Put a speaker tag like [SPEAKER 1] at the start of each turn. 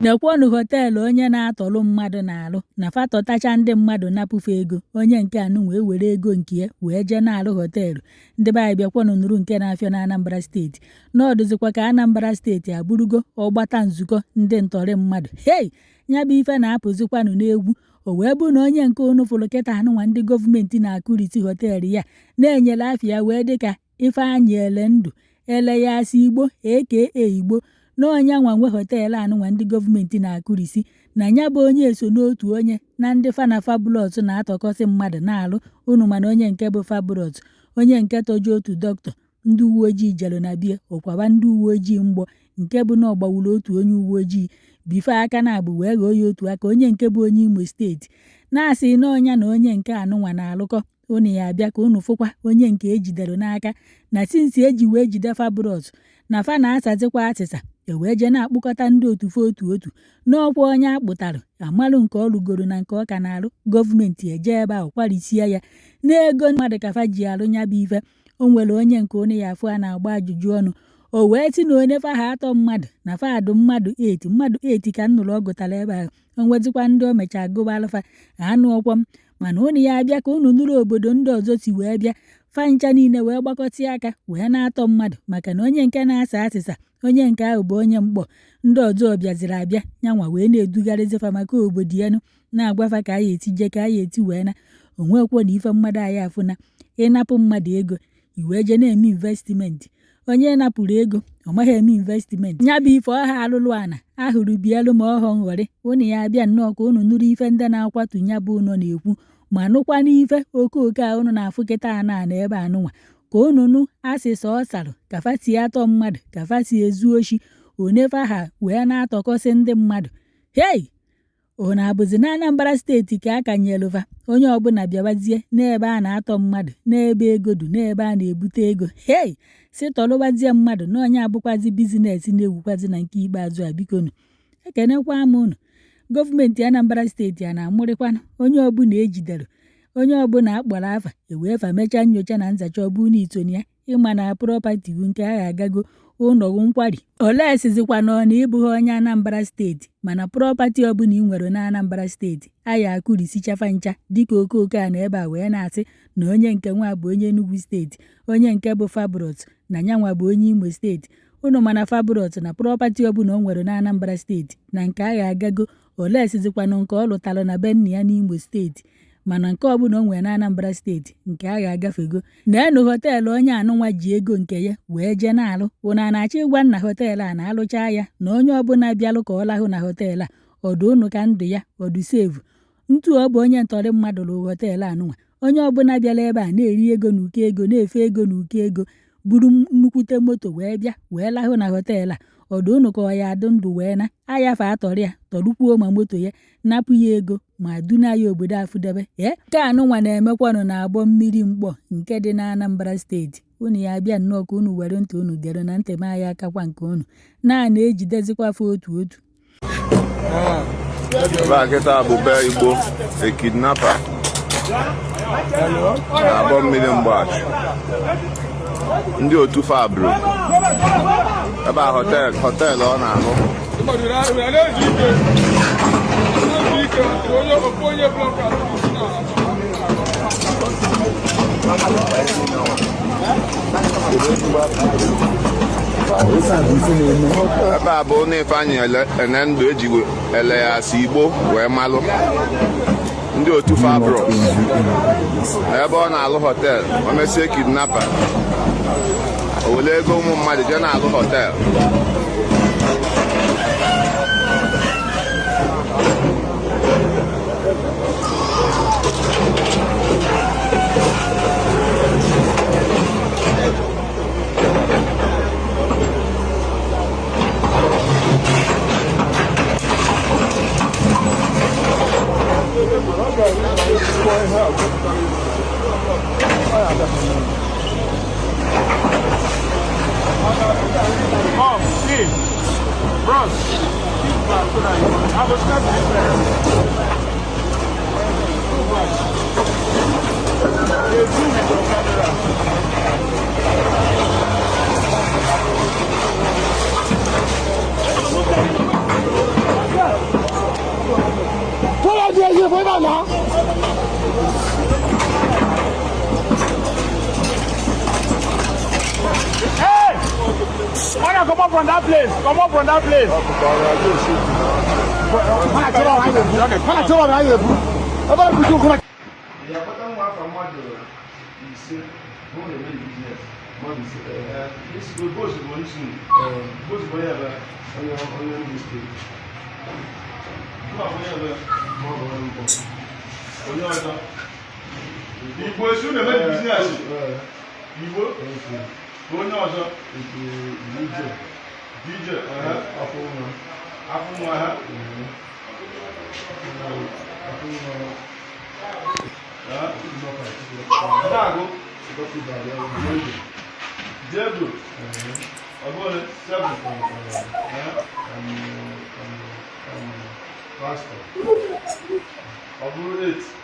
[SPEAKER 1] Nekwanụ hotel onye na-atọlụ mmadụ na-alụ na fa tọtacha ndị mmadụ napụfe ego. Onye nke anụnwa ewere ego nke ya wee jee na-alụ hotel. Ndị be anyị, bịakwanụ nụrụ nke na-afịọ na Anambra Steeti. N'ọdụzikwa ka Anambra Steeti abụrụgo ọgbata nzukọ ndị ntọrị mmadụ. Hei, ya bụ ife na-apụzikwanụ n'egwu. O wee bụ na onye nke unu fụrụ kịta anụnwa ndị gọọmenti na-akụrisi hotel ya na-enyere afịa wee dịka Ifeanyị Elendụ Eleyasị Igbo aka Igbo na onye nwa nwe hotel anụnwa ndị gọọmenti na-akụrisi, na ya bụ onye so n'otu onye na ndị fa na Fabulous na-atọkọsị mmadụ na-alụ. Unu mana onye nke bụ Fabulous, onye nke tọjụ otu dọkịta ndị uwe ojii jere na bie ụkwaba ndị uwe ojii mgbọ, nke bụ na ọ gbawuru otu onye uwe ojii bife aka na abụ wee ghọọ ya otu aka, onye nke bụ onye Imo Steeti na-asị na ọnya na onye nke anụnwa na-alụkọ. Unu ya abịa ka unu fụkwa onye nke ejidere n'aka na since eji wee jide Fabulous na fa na-asazikwa asịsa, ewee jee na-akpụkọta ndị otu fa otu otu n'ọkwa onye akpụtara amalụ nke ọ lụgoro na nke ọ ka na-alụ. Gọọmenti eje ebe ahụ kwarisie ya n'ego mmadụ ka fa ji alụ nya bụ ife. O nwere onye nke unu ya afụ a na-agba ajụjụ ọnụ, o wee sị na onye fa ha atọ mmadụ na fa adụ mmadụ 8 mmadụ 8 ka m nụrụ ọ gụtara ebe ahụ. O nwezikwa ndị o mechaa gụba alụfa anụ ọkwọ m, mana unu ya abịa ka unu nụrụ obodo ndị ọzọ si wee bịa fa ncha niile wee gbakọta aka wee na-atọ mmadụ, maka na onye nke na-asa asịsa onye nke ahụ bụ onye mkpọ, ndị ọzọ bịaziri abịa nyanwa wee na-edugharịzi fa maka obodo ya nụ, na-agwa fa ka anyị eti je ka anyị eti wee na onwekwo na ife mmadụ anyị afụna. Ịnapụ mmadụ ego i wee jee na-eme investment, onye napụrụ ego ọ maghị eme investment, ya bụ ife ọha alụlụ ana ahụrụ bielu ma ọhọ nghọrị. Unu ya abịa nnọọ ka unu nụrụ ife ndị na-akwatu ya bụ ụlọ na-ekwu, ma nụkwa n'ife okooko a unu na-afụ kịta ana ana ebe anụnwa, ka unu nụ asịsa ọ sarụ ka fa si atọ mmadụ, ka fa si ezu oshi, one fa ha wee na-atọkọsị ndị mmadụ. Hei, ọ na-abụzi na Anambra Steeti ka a kanyelụva onye ọbụla bịawazie n'ebe a na-atọ mmadụ, n'ebe ego du, n'ebe a na-ebute ego. Hei, si tọlụwazie mmadụ na onye abụkwazi business na-ewukwazi na nke ikpeazụ a. Bikonu, ekenekwa m unu. Gọọmenti Anambra Steeti a na-amụrịkwanụ onye ọbụla ejidere, onye ọbụla akpọrọ afa ewee fa mechaa nyocha na nzacha ọ bụ na itoni ya ịma na property nke agha agago ụlọ nkwari ole sizikwa na ọ na ịbụghị onye Anambra Steeti, mana property ọbụla ị nwere na Anambra Steeti aya akụrisichafa ncha, dịka okooko a na ebe a wee na-asị na onye nke nwa bụ onye Enugu Steeti, onye nke bụ Fabulous na nyanwa bụ onye Imo Steeti. Unu mana Fabulous na property ọbụla o nwere na Anambra Steeti na nke agha agago ole sizikwanụ nke ọ lụtalụ na be nna ya n'Imo Steeti, mana nke ọbụla o nwere na Anambra Steeti nke agha agafego. Neenụ hotel onye anụnwa ji ego nke ya wee jee na-alụ. Unu a na-achọ ịgwa nna hotel a na-alụcha ya na onye ọbụla bịalụ ka ọ lahụ na hotel a ọdụ unu ka ndụ ya ọdụ save ntu ọ bụ onye ntọrị mmadụ lụrụ hotel anụnwa. Onye ọbụla bịara ebe a na-eri ego n'uko ego, na-efe ego n'uko ego, buru nnukwute moto wee bịa wee lahụ na hotel a ọdụ unu ka ọ ya adụ ndụ wee na ayafe atọrị ya tọrụkwuo ma moto ya napụ ya ego ma duna ya obodo afụdebe. Ee, nke anụnwa na-emekwanụ na agbọ mmiri mkpọ nke dị na Anambra Steeti. Unu ya abịa nnọọ ka unu were ntị unu gere na ntị ma ya akakwa nke unu na na-ejidezikwa fa otu otu.
[SPEAKER 2] Ebe a kịta bụ be Igbo, a kidnapper na-agbọ mmiri mgbachi ndị otu Fabro ebe a hotel ọ na-alụ. Ebe a bụ ụlọ Ifeanyị Enendụ eji Eleasị Igbo wee malụ ndị otu Fabro ebe ọ na-alụ hotel. O mesie kidnapper, o were ego ụmụ mmadụ jee na-alụ hotel.
[SPEAKER 3] Mom, please. Bros, keep back so that you have a step. Go back. They zoom with your camera. Hey! Wanna come up from that place? Come up from that place.
[SPEAKER 4] Akpata nwa afọ mmadụ 5 bụ na-eme business mmadụ 5. Isi bos bụ onye bos bụ onye ebe onye Enugu Steeti. Mba, onye ebe ma ọ bụ onye mbụ onye ọzọ. Igbo esi na-eme business. Igbo bụ onye ọzọ. DJ afọ nwa ha. Dago Diego ọbụla 7. Ọ bụrụ 8.